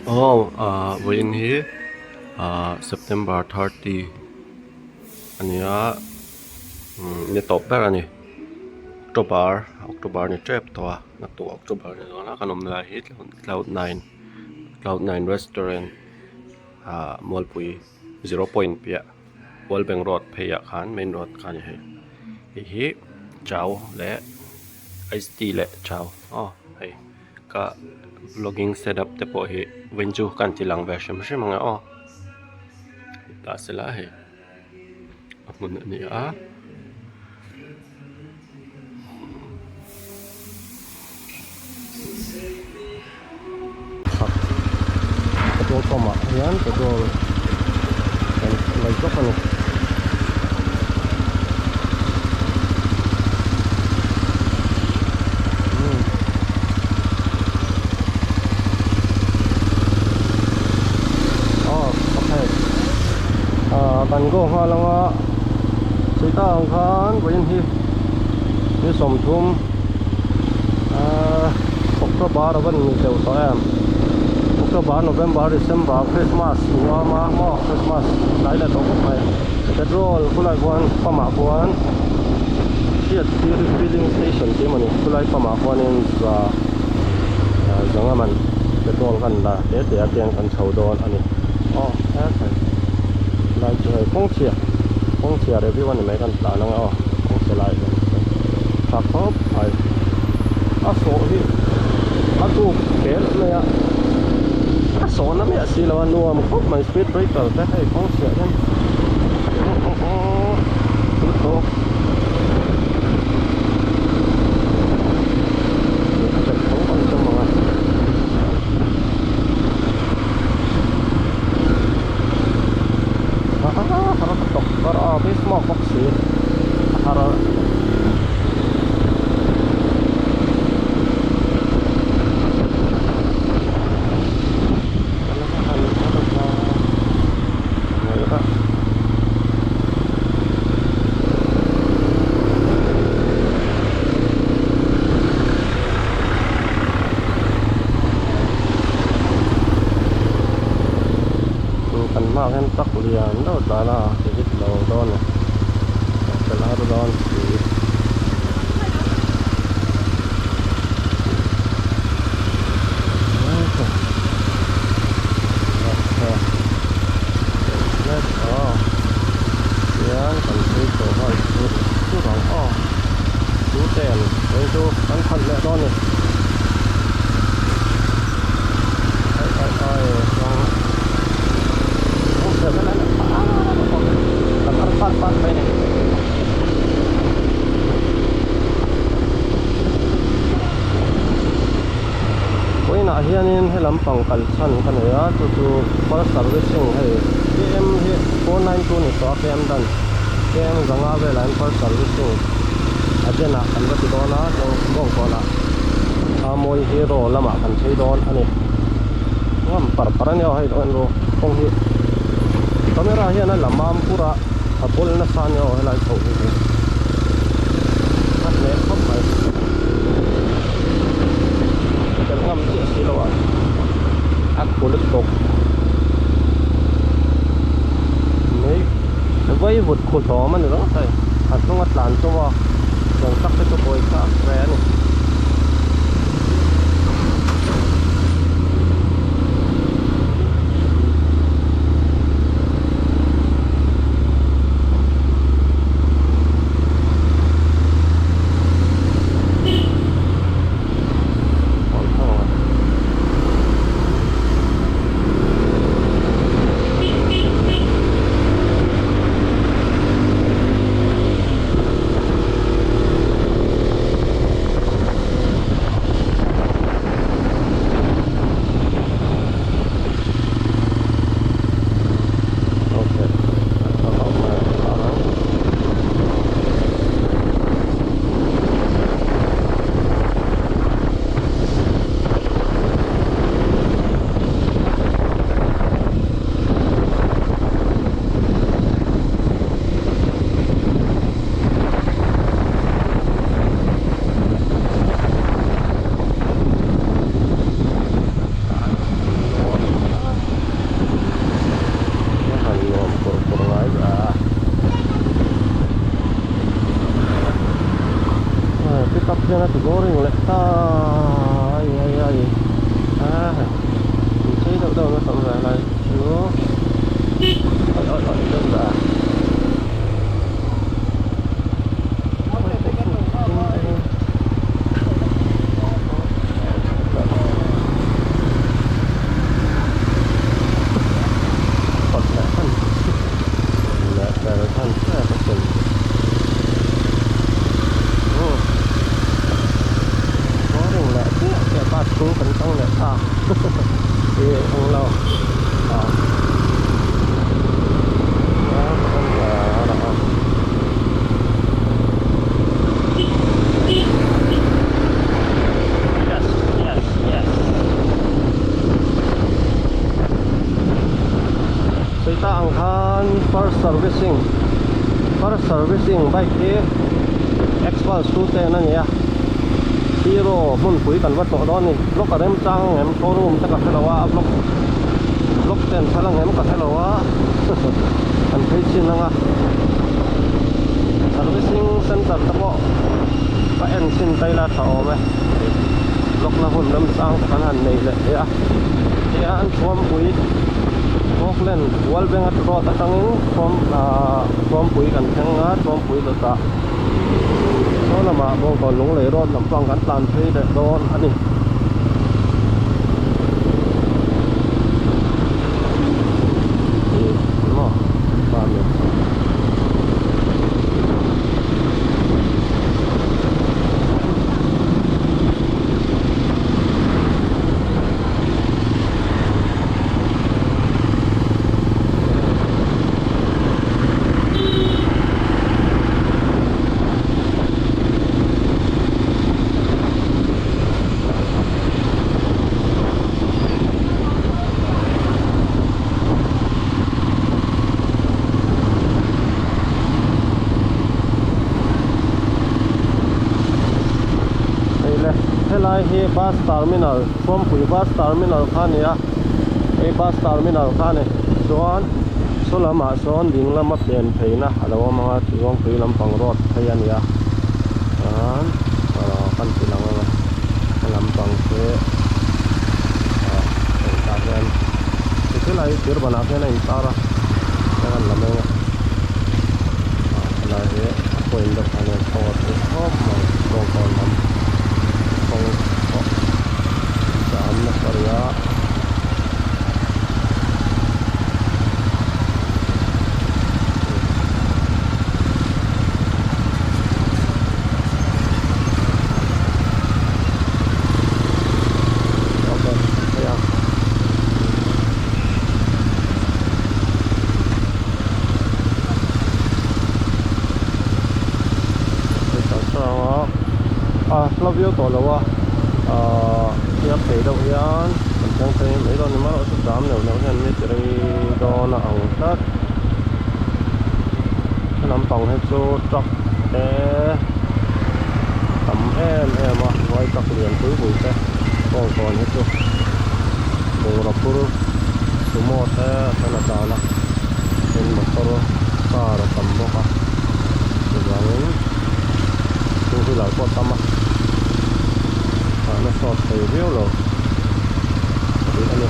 Aw ah vawiin hi ah September 30 a ni a umm ni tawp ber a ni October October ni tep tawh a naktuk October ni dawn a kan awmna lai hi cloud nine cloud nine restaurant ah Mualpui zero point piah World Bank road phei ah khan main road kha a ni hei hei hi chau leh ice tea leh chau aw hei. Ka vlogging setup te pawh hi vawiin chu ka han ti lang ve hrim hrim ang e aw tah sela hei a hmun a ni a. Petrol pump ah hian petrol kan la zawk a ni. Kan go nghal anga chita ang khan vawiin hi ni 30 October a va ni deuh tawh em October November December Christmas ni awm a maw Christmas tlai leh tawh khawp mai petrol khulai khuan pump ah khuan hriat hi refilling station tih emaw ni khulai pump ah khuanin za zanga man petrol kan la te te a ten kan chho dawn a ni aw hetlai lai chu hei kawng chhia kawng chhia review a ni mai kan tlan ang aw kawng chhe lai hian tha khawp mai a sawh hi a tuk tel mai a a sawhna miah si lo a nuam khawp mai speed breaker te hei kawng chhiah hian Kan hmaah hian truck lian deuh tlan a hit lo dawn a ni tel har dawn si. Hian kan phei chho nghal chur chur ang aw chu ten hei chu kan khalh leh dawn a ni ai ai ai chuang kan ar pat pat mai a ni. Vawiinah hianin he lampang kal chhan ka nei a chu chu first servicing hei km hi 492 ni tawh a km dan km zanga velah hian first servicing a den ah kan va ti dawn a chuan bawngkawn ah a mawi hero lamah kan chei dawn a ni ngam par par a nia hei lo en ru kawng hi camera hian a la mam pur a a bawl nasa a nia aw helai chhoh hi chu a hneh khawp mai tel ngam chiah si lo a a khu lutuk mai vaivut khu hlawm a ni ringawt hei a hnung a tlan chu a tiang tak te chu pawisa a hre a ni. ti boring leh ta ai ai ai a hei inchei deuh deuh na tam ve lai chu oi oi oi deuh dah. Yes, yes, yes. Sawi ta ang khan first servicing first servicing bike hi Xpulse 210 a ni a Hero hmunpui kan va tlawh dawn a ni block a remchang ang em showroom te ka hre lo a a block block ten thal ang em ka hre lo a kan phei chin ang a servicing center te pawh ka en chhin ta ila tha awm e block na hun remchang te kan han nei leh thei a tihian thuampui Auckland Walbenga road atangin thuam ahh thuampui kan thleng a thuampui dawtah saw lamah bawngkawn lunglei road lampang kan tlan phei leh dawn a ni. Hei le helai hi bus terminal Thuampui bus terminal kha a ni a hei bus terminal kha a ni chuan saw lamah sawn ding lama pen pheina a lo awm ang a Zuangtui lampang road phei a ni a chuan aw kan ti lang ang a a lampang khi ah hei tah hian ti khilai thir banah khian a intar a a han la meng a ah helai hi a point deuh kha nia kawng a phei khawp mai bawngkawn lam kawng pawh jam nasa rih a. A hla viau tawh lo a ahh thil phei deuh hian kan thleng phei mai dawn a ni marawh chu jam neuh neuh hian mi ti rei dawn a ang tlat he lampang hi chu truck te tam em em a vai truck lian pui pui te kawngkawn hi chu bungraw phur sumo te a then a tlan a tin motor car a tam bawk a chuvangin two wheeler pawh a tam a chahna sawt thei viau lo tih a ni.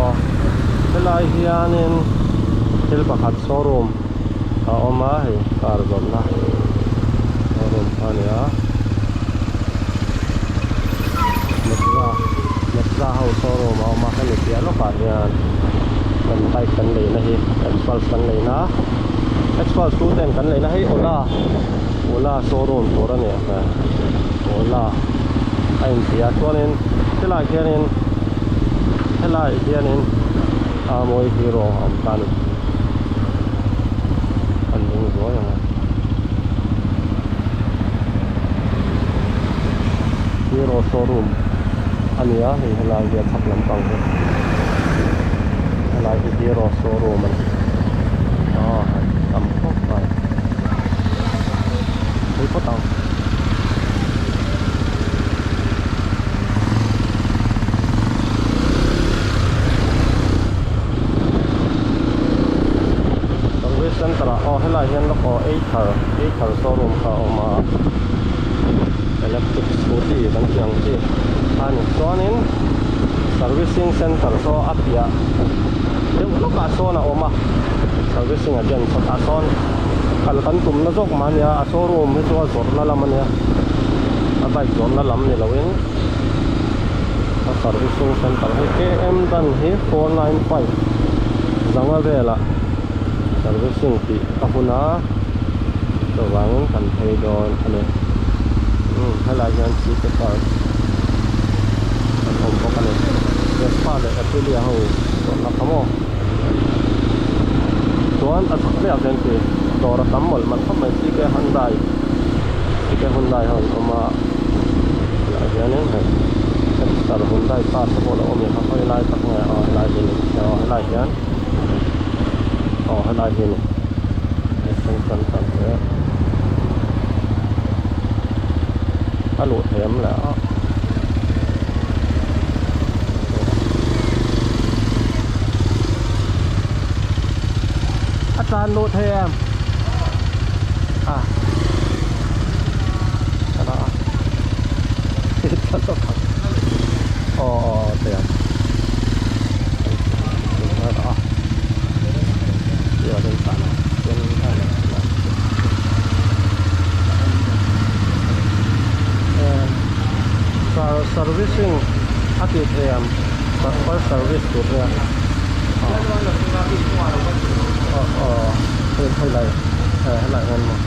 Aw helai hianin thil pakhat showroom a awm a hei car zawrhna showroom kha a ni a Mazda Mazda ho showroom a awm a hemi piah lawkah hian kan bike kan leina hi Xpulse kan leina Xpulse two ten kan leina hei Ola Ola showroom tur a ni a Ola a inti a chuanin helaiah hianin helaiah hianin a mawi hero a awm ta a ni. Hero showroom a ni a hei helai hi a chhak lampang hi helai hi Hero showroom a ni aw hei tam khawp mai phei phawt ang. Service center ah aw helai hian lawk aw Ather Ather showroom kha a awm a electric scooty kan tih ang chi a ni chuanin servicing center saw a piah deuh lawkah sawn a awm a servicing agent sawtah sawn kal kan tumna zawk mah ania a showroom hi chu a zawrhna lam ania a bike zawrhna lam ni loin a servicing center hi km dan hi 495 zanga velah servicing tih a hun a chuvangin kan phei dawn a ni umm helai hian city park an awm bawk a ni Vespa leh Aprilia ho zawrhna kha maw chuan a chhak leh ah khian khi dawr a tam mawlh mawlh khawp mai ck hyundai ck hyundai ho an awm a helaiah hianin hei exter hyundai car te pawh a lo awm leh kha khawi lai tak nge aw helai hi a ni aw helai hian aw helai hi a ni a luh thei awm leh a a tlan luh thei em a aw aw thei ang. Car servicing a tih theih ang car service tur hi a aw aw hei helai helai hian maw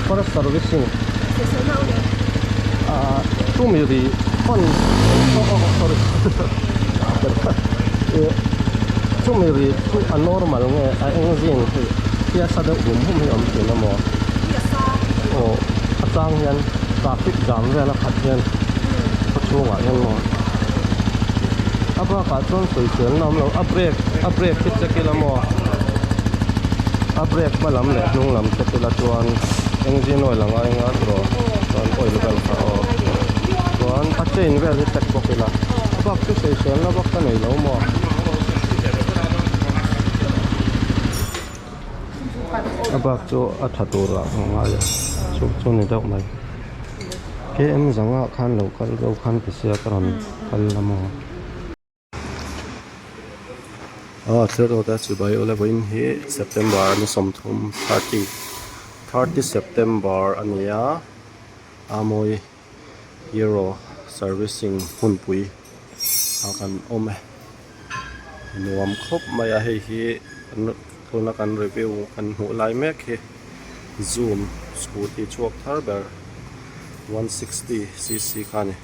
First servicing ah chumi ri fan oh oh sorry chumi ri chu a normal nge a engine hi hia sa deuh hum hum hi a awm thin a maw aw a chang hian traffic jam vel a khat hian khaw chhungah hian maw a bakah chuan sawisel na awm lo a brake a brake hi check ila maw a brake hma lam leh hnung lam check ila chuan engine oil a ngai nga tiraw chuan oil vel kha aw chuan a chain vel hi check bawk ila a bak chu sawisel na vak ka nei lo maw. A bak chu a tha tur ah ka ngai a chu chu ni deuh mai km zanga khan lo kal deuh khan ti sia ka rawn kal la maw. Aw thil rawt a chibai ula vawiin hi September ni 30 30 30 September a ni a a mawi Hero servicing hunpui a kan awm e. Nuam khawp mai a hei hi tuna kan review kan hmuh lai mek hi zoom scooty chhuak thar ber 160 cc kha a ni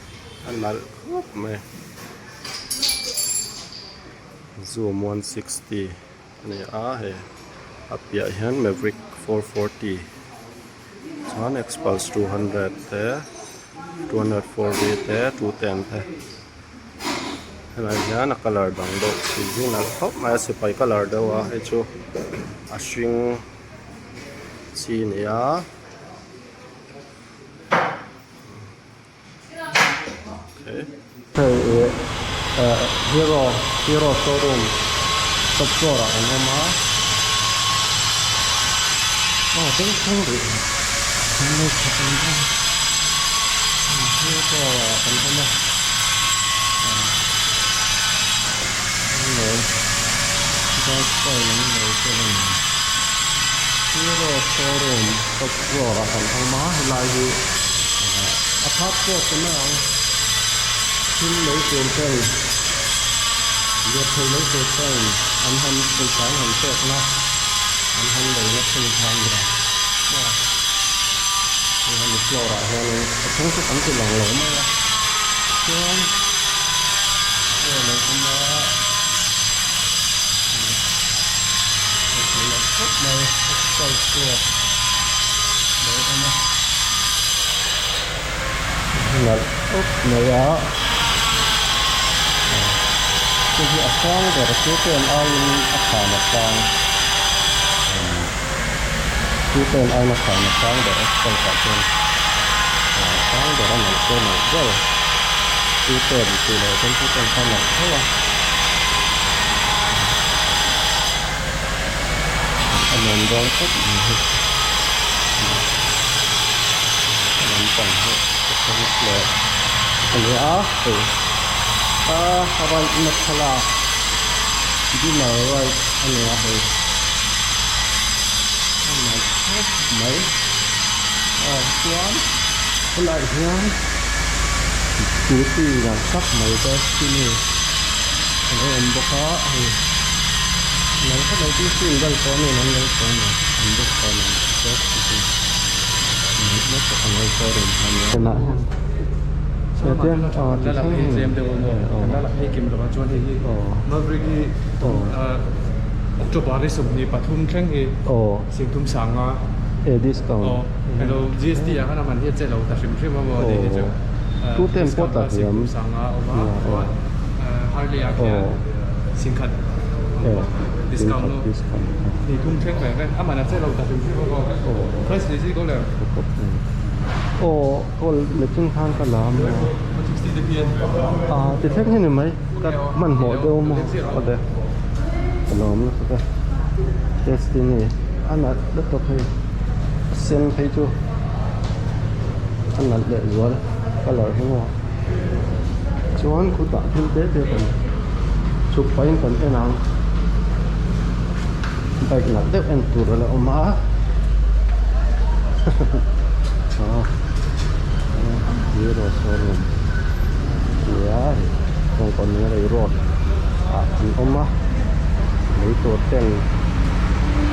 a nalh khawp mai zoom 160 a ni a hei a piah hian maverick 440 chuan xpulse 200 te 240 te 210 te. Helai hian a colour dang deuh chi hi nalh khawp mai a sipai colour deuh a hei chu a hring chi a ni a. Hei ih eh hero hero showroom top floor ah an awm a aw bengchheng rih an lo khat an awm hero ah an awm a. Hero showroom top floor ah kan awm a helai hi a third floor ta mai ang thil lei tur ten lirthei lei tur ten an han pawisa an han pek na an han lei na thing kha a ni a. maw hei hemi floor ah hianin a chhung chu kan ti lang lo mai a chuan hei a lo awm a hei thei loh khawp mai axle square a lo awm a nalh khawp mai a hei hi a sang ber chu pen aiin a khan a sang chu pen aiin a khan a sang ber a bike ah chuan a sang ber a nalh pawh nalh ber chu pen tih loh chuan chu pen kha a nalh tho a a nuam dawn khawp mai hei. Lampang hi a sen leh a ni a hei a right na thlalak dinner right a ni a hei a nalh khawp mai aw chuan helaiah hian scooty nalh tak mai te chini a lo awm bawk a hei nalh khawp mai tin bel pawh a ni an lo sawi a an bawk tawh a ni. Aw call machine khan ka la a a ti thleng hi ni mai ka hmanhmawh deuh maw awle ka lawm lutuk e destiny a nalh lutuk hei a sen phei chu a nalh leh zual colour hi maw chuan khutah thil te te kan chhuk pahin kan en ang. Bike nalh deuh en tur a la awm a aw hero showroom a ni a hei kawngkawn rei road ah an awm a lei tur ten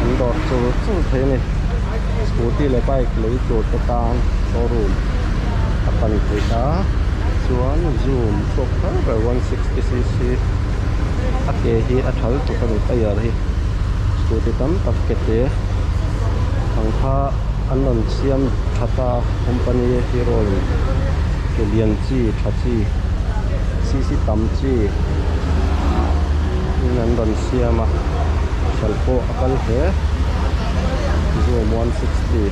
an dawr chur chur thei a ni scooty leh bike lei tur te tan showroom a pan theih a chuan zoom chhuak thar ber 160 cc a ke hi a tha lutuk a ni tyre hi scooty tam tak ke te ang kha an rawn siam tha ta company hero in ke lian chi tha chi cc tam chi in an rawn siam a hralh pawh a kal hle zoom 160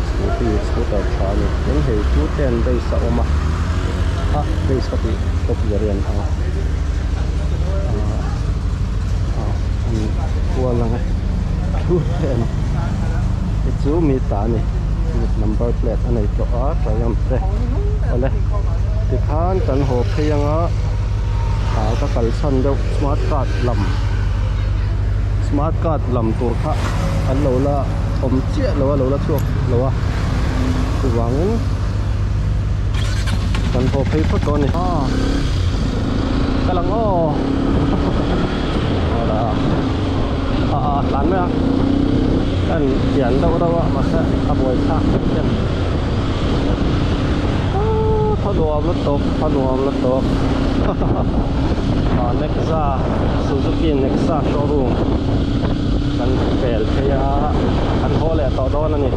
scooty scooter tha a ni tin hei 210 base a awm a ah base ka tih top variant ang ah an kual ang e 210 hi chu mi ta a ni number plate a nei tawh a Triumph te awle tikhan kan haw phei anga ah ka kalsan deuh smart card lam smart card lam tur kha an lo la awm chiah lo a lo la chhuak lo a chuvangin kan haw phei phawt dawn a ni ka lang aw a a tlan mai a kan pian deuh deuh a mahse a buai thlak em em thaw nuam lutuk thaw nuam lutuk ah Nexa Suzuki Nexa showroom kan pel phei a an haw leh tawh dawn a ni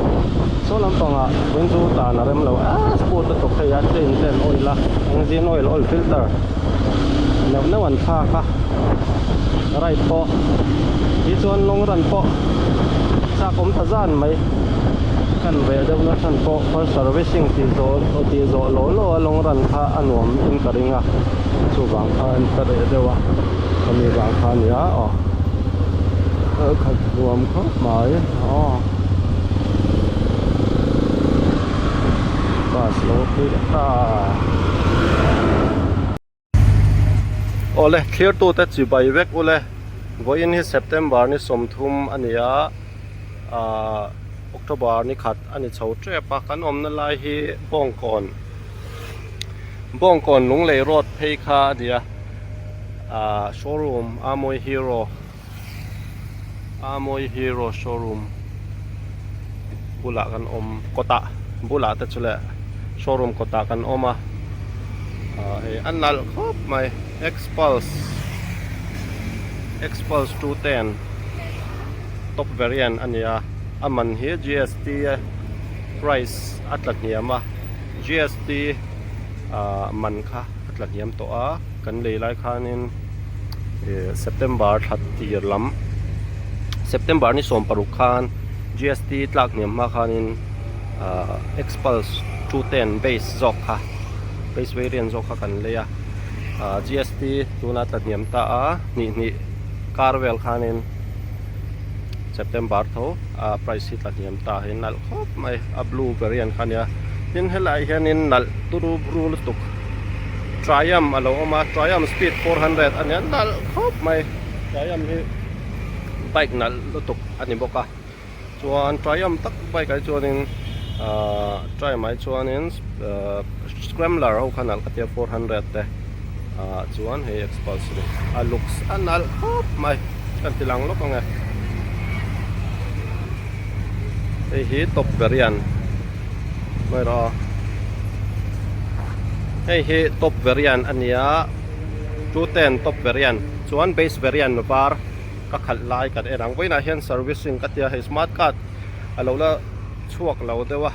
saw lampangah window tan a rem lo a sport lutuk hei a chain te an oil a engine oil oil filter neuh neuh an thlak a ride pawh ti chuan long run pawh chak awm ta zan mai kan reh deuh na chhan pawh first servicing tih zawh tih zawh law law a long run kha a nuam in ka ring a chuvang khan ka reh deuh a khami vang kha a nia aw khat nuam khawp mai aw bus lo phei leh ta. Awle thlir tute chi bai vek ule vawiin hi September ni 30 a ni a ahh October ni khat a ni chho tep a kan awmna lai hi Bawngkawn Bawngkawn Lunglei road phei kha a ni a ahh showroom Amawii Hero Amawii Hero showroom. bulah kan awm kawtah bulah te chu leh showroom kawtah kan awm a ah hei a nalh khawp mai xpulse xpulse 210 top variant a ni a a man hi gst price a tla hniam a gst ah man kha a tla hniam tawh a kan lei lai khanin ih september thla tir lam september ni 16 khan gst tlak hniam hma khanin ah xpulse 210 base zawk kha base variant zawk kha kan lei a ah gst tuna tla hniam ta a hnih hnih kar vel khanin september tho a price hi tla hniam ta a nalh khawp mai a blue variant kha a nia tin helaiah hianin nalh turu buru lutuk Triumph a lo awm a Triumph speed 400 a nia nalh khawp mai Triumph hi bike nalh lutuk a ni bawk a chuan Triumph tak bike ah hi chuanin ahh Triumph ah hi chuanin ahh Scrambler ho kha nalh ka tia 400 te ah chuan hei Xpulse hi a looks a nalh khawp mai kan ti lang lawk ang e hei hi top variant mai rawh aw hei hi top variant a ni a 210 top variant chuan base variant var ka khalh lai kan en ang vawiinah hian servicing ka tia hei smart card a lo la chhuak lo deuh a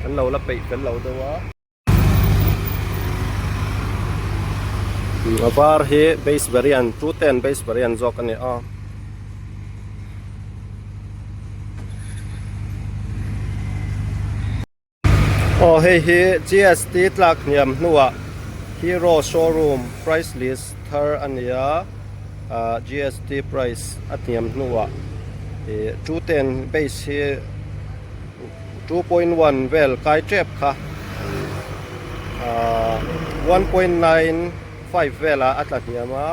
an lo la peih fel lo deuh a. A var hi base variant 210 base variant zawk a ni a. Aw hei hi GST tlak hniam hnuah Hero showroom price list thar a ni a ah GST price a hniam hnuah ih 210 base hi 2.1 vel kai tep kha ah 1.95 velah a tla hniam a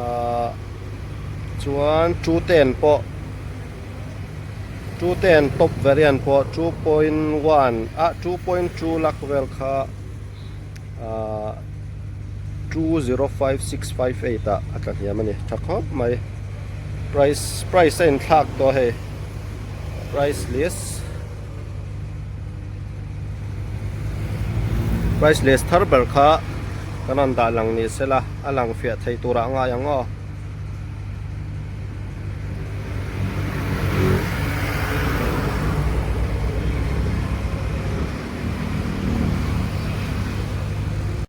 ah chuan 210 pawh 210 top variant pawh 2.1 ah 2.2 lakh vel kha ah 205658 ah a tla hniam a ni tha khawp mai price price a inthlak tawh hei price list price list thar ber kha kan rawn dah lang ni sela a lang fiah thei turah a ngai ang aw.